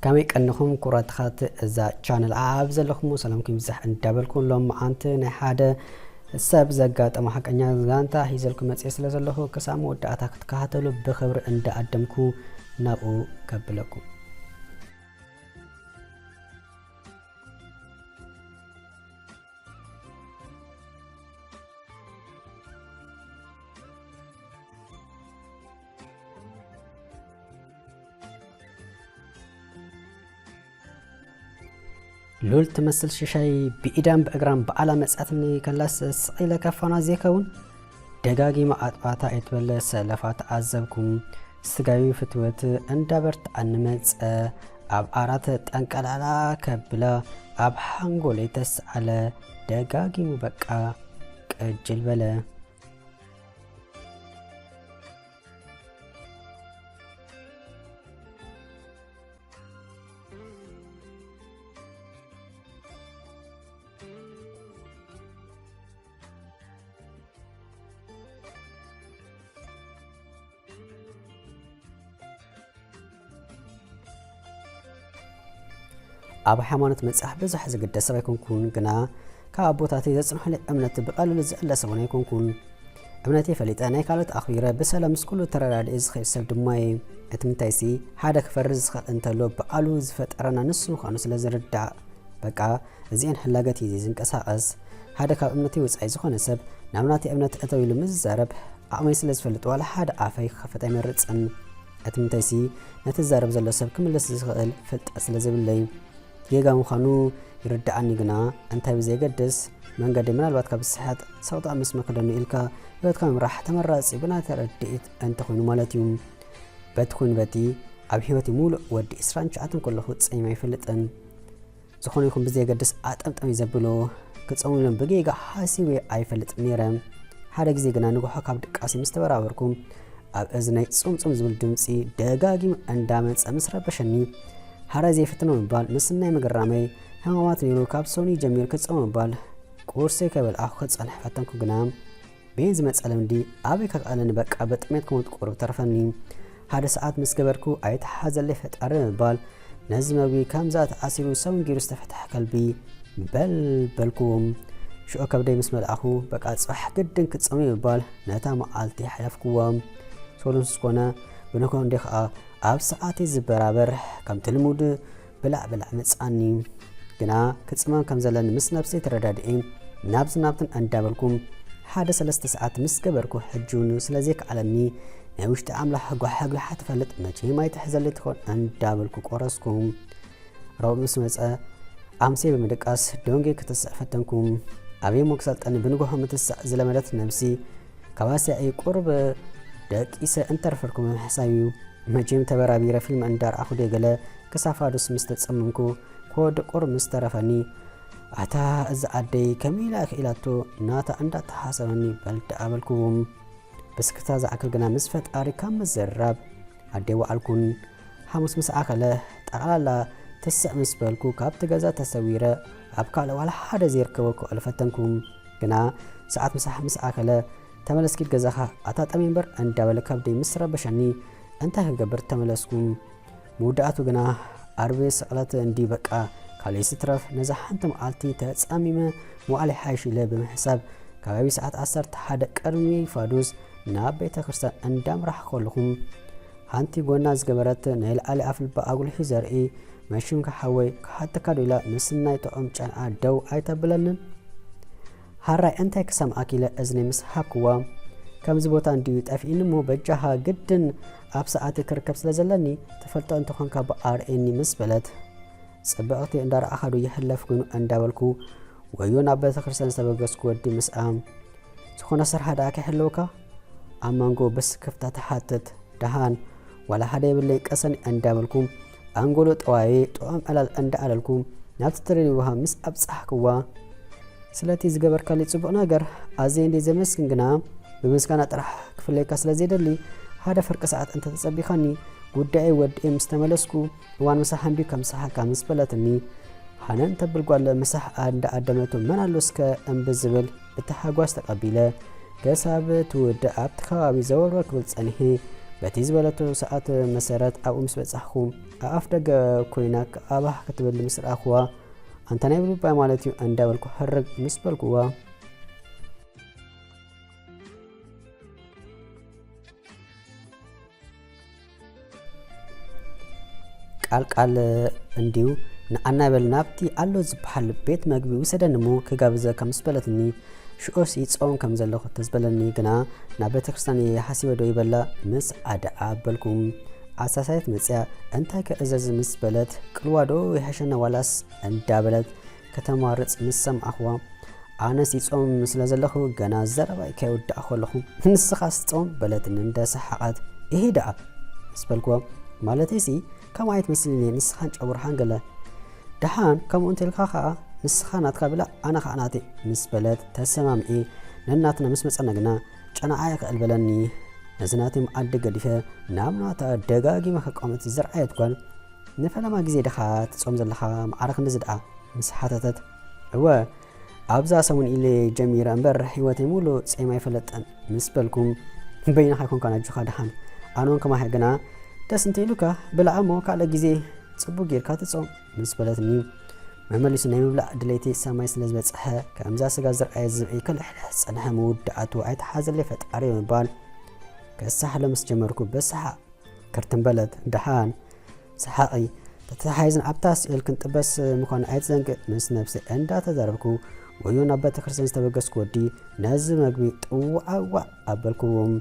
ከመይ ቀንኹም ኩራትኻት እዛ ቻነል ኣብ ዘለኹም ሰላምኩም ይብዛሕ እንዳበልኩ፣ ሎም መዓንቲ ናይ ሓደ ሰብ ዘጋጠመ ሓቀኛ ዛንታ ሒዘልኩም መፅእ ስለ ዘለኹ፣ ክሳብ መወዳእታ ክትከታተሉ ብኽብሪ እንዳኣደምኩ ናብኡ ከብለኩም። ሉል ትመስል ሽሻይ ብኢዳን ብእግራን በዓላ መጻትኒ ከላስ ስቕ ኢለ ከፋና ዘይከውን ደጋጊማ ኣጥባታ ኣይትበለ ሰለፋ ተዓዘብኩም። ስጋዊ ፍትወት እንዳበርትዓኒ መጸ። ኣብ ዓራት ጠንቀላላ ከብላ ኣብ ሓንጎለይ ተስዓለ። ደጋጊሙ በቃ ቅጅል በለ። ኣብ ሃይማኖት መጽሓፍ ብዙሕ ዝግደስ ሰብ ኣይኮንኩን፣ ግና ካብ ኣቦታተይ ዘጽንሑለይ እምነት ብቐሊሉ ዝእለ ሰብ እውን ኣይኮንኩን። እምነተይ ፈሊጠ፣ ናይ ካልኦት ኣኽቢረ፣ ብሰላም ምስ ኩሉ ተረዳዲኤ ዝኸይድ ሰብ ድማ እየ። እቲ ምንታይሲ፣ ሓደ ክፈርድ ዝኽእል እንተሎ፣ ብዓሉ ዝፈጠረና ንሱ ምዃኑ ስለ ዝርዳእ፣ በቃ፣ እዚኤን ሕላገት እዩ ዝንቀሳቐስ። ሓደ ካብ እምነተይ ወጻኢ ዝኾነ ሰብ ናብ ናተይ እምነት እተው ኢሉ ምስ ዝዛረብ፣ ዓቕመይ ስለ ዝፈልጥ ዋላ ሓደ ኣፈይ ክኸፍት ኣይመርጽን። እቲ ምንታይሲ፣ ነቲ ዝዛረብ ዘሎ ሰብ ክምልስ ዝኽእል ፍልጠት ስለ ዘይብለይ። ጌጋ ምዃኑ ይርድኣኒ፣ ግና እንታይ ብዘየገድስ መንገዲ ምናልባት ካብ ዝስሕት ሰቕጣ ምስ መክደኑ ኢልካ ህይወትካ ምምራሕ ተመራጺ ብናይ ተረድኢት እንተኾይኑ ማለት እዩ። በቲ ኹን በቲ ኣብ ህይወቲ ሙሉእ ወዲ ዕስራን ትሽዓተን ከለኹ ጸሚመ ኣይፈልጥን። ዝኾነ ይኹን ብዘየገድስ ኣጠምጠሚ ዘብሎ ክጸምሎም ብጌጋ ሓሲበ ኣይፈልጥን ነይረ። ሓደ ግዜ ግና ንግሆ ካብ ድቃሲ ምስ ተበራበርኩ ኣብ እዝነይ ጽምጽም ዝብል ድምጺ ደጋጊሙ እንዳመጸ ምስ ረበሸኒ፣ ሃራይ ዘይፍትኖ ምባል ምስናይ ምግራመይ፣ ሕማማት ነይሩ ካብ ሰኑይ ጀሚሩ ክጸም ምባል፣ ቁርሲ ከይበልዓኹ ክጸንሕ ፈተንኩ ግና፣ ቤን ዝመጸ ልምዲ ኣበይ ከክኣለኒ በቃ ብጥሜት ክሞት ቁሩብ ተርፈኒ። ሓደ ሰዓት ምስ ገበርኩ ኣይተሓዘለይ ፈጣሪ ምባል፣ ነዚ መግቢ ከምዛ ተኣሲሩ ሰውንጊሩ ዝተፈትሐ ከልቢ በል በልኩዎም። ሽዑ ከብደይ ምስ መልኣኹ በቃ ጽባሕ ግድን ክጸሙ ምባል ነታ መዓልቲ ሓለፍኩዎም። ሶሉን ስኮነ ብንኮ እንዴ ኸኣ ኣብ ሰዓተይ ዝበራበር ከምቲ ልሙድ ብላዕ ብላዕ መጻኒ። ግና ክጽመም ከም ዘለኒ ምስ ነብሰይ ተረዳድኤ ናብዚ ናብትን እንዳበልኩ ሓደ ሰለስተ ሰዓት ምስ ገበርኩ ሕጂ እውን ስለ ዘይከኣለኒ ናይ ውሽጢ ኣምላኽ ጓሓ ጒሓ ትፈልጥ መቼም ኣይትሕዘለይ ትኾን እንዳበልኩ ቆረስኩ። ረቡዕ ምስ መጸ ኣምሴ ብምድቃስ ደንጌ ክትስዕ ፈተንኩ። ኣበይ እሞ ክሰልጠኒ ብንግሆ ምትሳእ ዝለመደት ነብሲ ካባስያኢ ቁሩብ ደቂሰ እንተርፈርኩ ምሕሳብ እዩ። መቼም ተበራቢረ ፊልም እንዳርኣኹ ድየ ገለ ክሳብ ፋዱስ ምስ ተጸመምኩ ክወዲ ቁሩብ ምስ ተረፈኒ፣ ኣታ እዛ ኣደይ ከመይ ኢላ ክኢላቶ ናታ እንዳተሓሰበኒ በል ደኣ በልኩ። ብስክታ ዝኣክል ግና ምስ ፈጣሪ ካብ ምዝርራብ ኣደይ ወዓልኩን። ሓሙስ ምስ ኣኸለ ጠቕላላ ትስዕ ምስ በልኩ ካብቲ ገዛ ተሰዊረ ኣብ ካልእ ዋላ ሓደ ዘይርከቦ ክውዕል ፈተንኩ። ግና ሰዓት ምሳሕ ምስ ኣኸለ ተመለስ ኪድ ገዛኻ ኣታ ጠምየ እምበር እንዳበለ ከብደይ ምስ ረበሸኒ እንታይ ክገብር ተመለስኩ። መወዳእቱ ግና ዓርቢ ስቕለት እንዲ በቃ ካልእ ይትረፍ ነዛ ሓንቲ መዓልቲ ተጻሚመ ምውዓል ይሓይሽ ኢለ ብምሕሳብ ከባቢ ሰዓት ዓሰርተ ሓደ ቅድሚ ፋዱስ ናብ ቤተ ክርስቲያን እንዳምራሕኩ ከለኹ ሓንቲ ጎና ዝገበረት ናይ ላዕሊ ኣፍልባ ኣጉሊሑ ዘርኢ መሽምካ ሓወይ ክሓተካ ዶ ኢላ ምስናይ ጥዑም ጨንዓ ደው ኣይተብለንን። ሃራይ እንታይ ክሰምዓኪ ኢለ እዝነይ ምስ ሃብክዋ፣ ከምዚ ቦታ እንድዩ ጠፊእኒ እሞ በጃኻ ግድን ኣብ ሰዓቲ ክርከብ ስለ ዘለኒ ትፈልጦ እንተኾንካ ብኣርእየኒ ምስ በለት፣ ጽብቕቲ እንዳረኣኻ ዶ ይሕለፍ ኮይኑ እንዳበልኩ ወዮ ናብ ቤተ ክርስቲያን ዝተበገስኩ ወዲ ምስኣ፣ ዝኾነ ስራሕ ደኣ ከይህልወካ ኣብ መንጎ ብስክፍታ ትሓትት። ደሃን ዋላ ሓደ የብለይ ቀሰን እንዳበልኩ ኣንጎሎ ጠዋየ ጥዑም ዕላል እንዳኣለልኩ ናብቲ ተደልይዋ ምስ ኣብጻሕክዋ፣ ስለቲ ዝገበርካለይ ጽቡቕ ነገር ኣዝየ እንድየ ዘመስግን፣ ግና ብምስጋና ጥራሕ ክፍለየካ ስለ ዘይደሊ ሓደ ፍርቂ ሰዓት እንተተጸቢኻኒ ጉዳየይ ወዲኤ ምስ ተመለስኩ እዋን ምሳሕ እንድዩ ከምስሓካ ምስ በለትኒ፣ ሃነን ተብል ጓል ምሳሕ እንዳኣደመቶ መን ኣሎ እስከ እምቢ ዝብል ብታሓጓስ ተቐቢለ ክሳብ ትውድእ ኣብቲ ከባቢ ዘወርወር ክብል ጸኒሐ። በቲ ዝበለቶ ሰዓት መሰረት ኣብኡ ምስ በጻሕኹ፣ ኣብ ኣፍ ደገ ኮይና ኣባህ ክትብል ምስ ረኣኹዋ፣ "ኣንታ ናይ ብሉባይ ማለት እዩ?" እንዳበልኩ ህርግ ምስ በልኩዋ፣ ቃል ቃል እንድዩ፣ ንዓና በል ናብቲ ኣሎ ዝበሃል ቤት መግቢ ውሰደኒ እሞ ክጋብዘካ ምስ በለትኒ፣ ሽኦስ ይጸውም ከም ዘለኹ ተዝበለኒ ግና፣ ናብ ቤተክርስትያን እየ ሓሲበ ዶ ይበላ ምስ ኣደኣ በልኩ። ኣሳሳየት መጽያ፣ እንታይ ከእዘዝ ምስ በለት፣ ቅልዋ ዶ ይሓሸና ዋላስ እንዳበለት ከተማርጽ ምስ ሰማዕኽዋ፣ ኣነስ ይጾም ስለ ዘለኹ ገና ዘረባይ ከይውዳእ ከለኹ፣ "ንስኻስ ትጾም?" በለትኒ እንደ ሰሓቐት። "እሂ ደኣ" ምስ በልክዎ፣ "ማለተይሲ ከምኡ ኣይትመስልኒ፣ ንስኻን ጨጉርኻን ገለ። ደሓን ከምኡ እንተልካ ኸኣ ንስኻ ናትካ ብላዕ፣ ኣነ ኸኣ ናተይ" ምስ በለት ተሰማሚዒ ነናትና ምስ መጸና ግና ጨናዓ ይኽእል በለኒ። ነዚ ናተይ መኣዲ ገዲፈ ናብ ናታ ደጋጊመ ክቋመት ዝረኣየት ጓል፣ "ንፈለማ ግዜ ዲኻ ትጾም ዘለኻ ማዕረ ክንድዚ ደኣ?" ምስ ሓተተት፣ "እወ፣ ኣብዛ ሰሙን ኢለ ጀሚረ እምበር ህይወተይ ሙሉእ ጼም ኣይፈለጠን" ምስ በልኩም፣ "በይንኻ ኣይኮንካን ኣጆኻ ደሓን፣ ኣነ እውን ከማኻ ግና ደስ እንተኢሉካ ብላዕ እሞ ካልእ ግዜ ጽቡቕ ጌርካ ትጾም" ምስ በለትኒ፣ መመሊሱ ናይ ምብላዕ ድሌተይ ሰማይ ስለ ዝበጽሐ፣ ከምዛ ስጋ ዝረኣየ ዝብኢ ክልሕልሕ ዝጸንሐ መወዳእቱ ኣይተሓዘለይ ፈጣሪ ብምባል፣ ከሳሕሎ ምስ ጀመርኩ፣ በሰሓቕ ክርትም በለት። ደሓን ሰሓቒ ተተሓሒዝና ኣብታ ሲኦል ክንጥበስ ምዃኑ ኣይትዘንግዕ ምስ ነብሰይ እንዳተዛረብኩ፣ ወዮ ናብ ቤተ ክርስቲያን ዝተበገስኩ ወዲ ነዚ መግቢ ጥዋዕዋዕ ኣበልክዎም።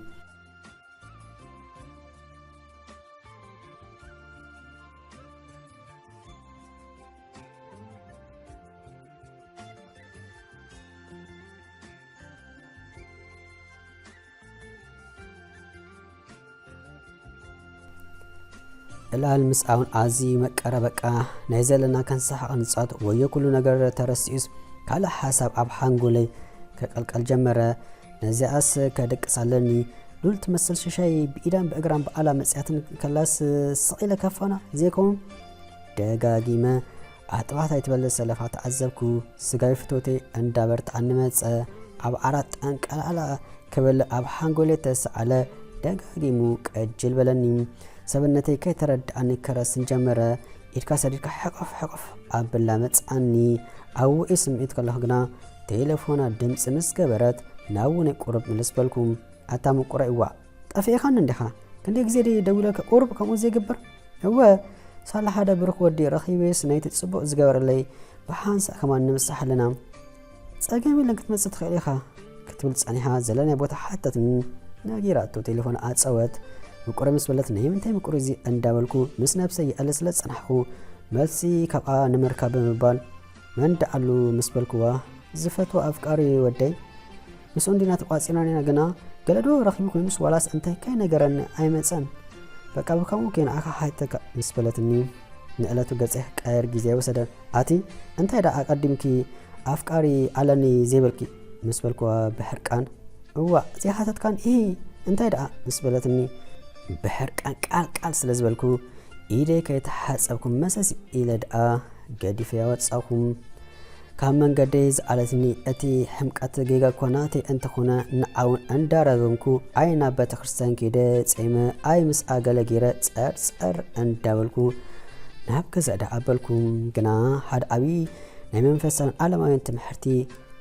ዕላል ምስኣውን ኣዝዩ መቀረ። በቃ ናይ ዘለና ከንሰሓቕ ንጻወት፣ ወዮ ኩሉ ነገር ተረሲኡስ ካልእ ሓሳብ ኣብ ሓንጎለይ ከቀልቀል ጀመረ። ነዚኣስ ከደቅስ ኣለኒ። ሉል ትመስል ሽሻይ ብኢዳን ብእግራን ብኣላ መጽያትን ከላስ ስቕ ኢለ ከፋና ዘይከውን ደጋጊመ ኣጥባት ኣይትበል ሰለፋ ተዓዘብኩ። ስጋዊ ፍቶተይ እንዳበርትዓኒ መጸ። ኣብ ዓራት ጠንቀላዕላ ክብል ኣብ ሓንጎለይ ተሰኣለ። ደጋጊሙ ቀጅል በለኒ። ሰብነተይ ከይተረድኣኒ ከረስን ጀመረ። ኢድካ ሰዲድካ ሕቕፍ ሕቕፍ ኣብላ መጽኣኒ። ኣብ ውዑይ ስምዒት ከለኹ ግና ቴሌፎና ድምጺ ምስ ገበረት ናብ ውነይ ቁሩብ ምልስ በልኩ። ኣታ ምቁረይ፣ እዋእ፣ ጠፊእኻኒ እንዲኻ? ክንደይ ግዜ ደይ ደዊለልካ ቁሩብ ከምኡ ዘይግበር? እወ፣ ሳላ ሓደ ብሩኽ ወዲ ረኺበስ ነይቲ ጽቡቕ ዝገበረለይ ብሓንሳእ ከማን ንምሳሕ ኣለና። ጸገም የለን፣ ክትመጽእ ትኽእል ኢኻ ክትብል ጸኒሓ፣ ዘለናይ ቦታ ሓተትኒ። ነጊራቶ ቴሌፎን ኣጸወት። ምቁረይ ምስ በለት፣ ናይ ምንታይ ምቁር እዚ እንዳበልኩ ምስ ነብሰይ ይዕልል ስለ ዝጸናሕኩ፣ መልሲ ካብኣ ንምርካብ ብምባል፣ መን ደኣሉ ምስ በልክዋ፣ ዝፈትዎ ኣፍቃሪ ወደይ ምስኡ እንዲና ተቋጺርና ኔና፣ ግና ገለ ዶ ረኺቡ ኮይኑስ ዋላስ እንታይ ከይነገረኒ ኣይመጸን። በቃ ብከምኡ ከይንዓኻ ሓተካ ምስ በለትኒ፣ ንዕለቱ ገጸይ ክቀየር ግዜ ኣይወሰደን። ኣቲ እንታይ ደኣ ኣቐዲምኪ ኣፍቃሪ ኣለኒ ዘይበልኪ? ምስ በልክዋ ብሕርቃን፣ እዋእ ዘይሓተትካን ኢሂ እንታይ ደኣ? ምስ በለትኒ ብሕርቃን ቃል ቃል ስለ ዝበልኩ፣ ኢደይ ከይተሓጸብኩ መሰስ ኢለ ደኣ ገዲፈያ ወጻኹ። ካብ መንገደይ ዝኣለትኒ እቲ ሕምቀት ጌጋ እኳ ናተይ እንተኾነ፣ ንዓውን እንዳረገምኩ ኣይ ናብ ቤተክርስትያን ከይደ ጸይመ ኣይ ምስኣ ገለ ገይረ ጸር ጸር እንዳበልኩ ናብ ገዛ ደኣ ኣበልኩ። ግና ሓደ ዓብዪ ናይ መንፈሳውን ዓለማውያን ትምህርቲ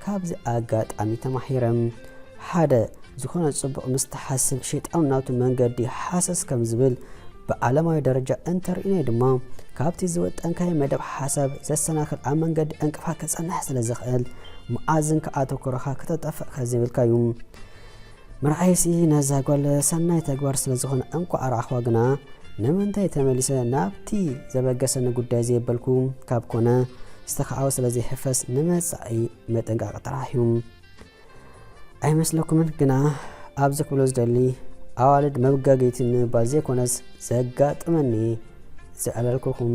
ካብዚ ኣጋጣሚ ተማሂረ። ሓደ፣ ዝኾነ ጽቡቕ ምስ ትሓስብ፣ ሸይጣን ናቱ መንገዲ ሃሰስ ከም ዝብል፣ ብዓለማዊ ደረጃ እንተርኢናዮ ድማ፣ ካብቲ ዝወጠንካዮ መደብ ሓሳብ ዘሰናኽል ኣብ መንገዲ ዕንቅፋት ክጸንሕ ስለ ዝኽእል፣ መኣዝን ከኣ ተኮሮኻ ክተጠፍእ ከዘይብልካ'ዩ። ምርዓይሲ ነዛ ጓል ሰናይ ተግባር ስለ ዝኾነ እንኳዕ ረኣኽዋ፣ ግና ንምንታይ ተመሊሰ ናብቲ ዘበገሰኒ ጉዳይ ዘይበልኩ ካብ ኮነ፣ ዝተኻዕወ ስለ ዘይሕፈስ ንመጻኢ መጠንቀቒ ጥራሕ እዩ። ኣይመስለኩምን? ግና ኣብዚ ክብሎ ዝደሊ፣ ኣዋልድ መብጋገይቲ ንምባል ዘይኮነስ ዘጋጥመኒ ዘዕለልኩኹም።